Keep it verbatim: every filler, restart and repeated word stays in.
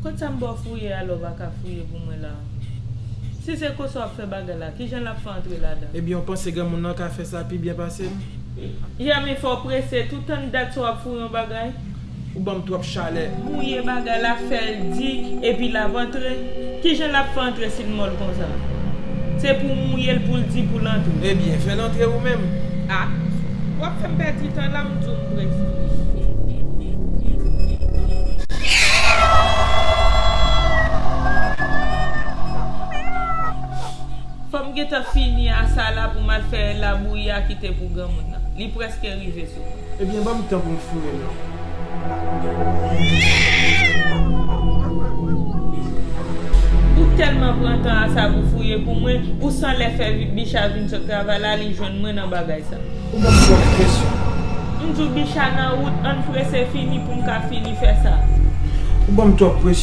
Kot sa m ba w fouye a lè w pa ka fouye pou mwen la? Si se konsa w ap fè bagay la, kijan l ap fè antre ladan? Ebyen, w panse granmoun nan ka fè sa pi byen pase m? Yè, men fò w prese, tout tan dat sa w ap fouye yon bagay. Ou ban m twòp chalè. Mouye bagay la, fè l di, epi l ap antre. Kijan l ap fè antre si l mòl konsa? Se pou w mouye l pou l di pou l antre. Ebyen, fè l antre ou menm. A, w ap fè m pèdi tan la, m di w m prese. Fò m gentan fini a sa la pou m al fè labouyi a kite pou granmoun nan. Li prèske rive sou mwen. Ebyen, ban m tan pou m fouye non. Ou tèlman pran tan a sa pou fouye pou mwen, ou san lè fè Bicha vin sot travay la, li jwenn mwen nan bagay sa. Ou ban m twòp presyon. M di w Bicha nan wout, ann prese fini pou m ka fini fè sa. Ou ban m twòp presyon.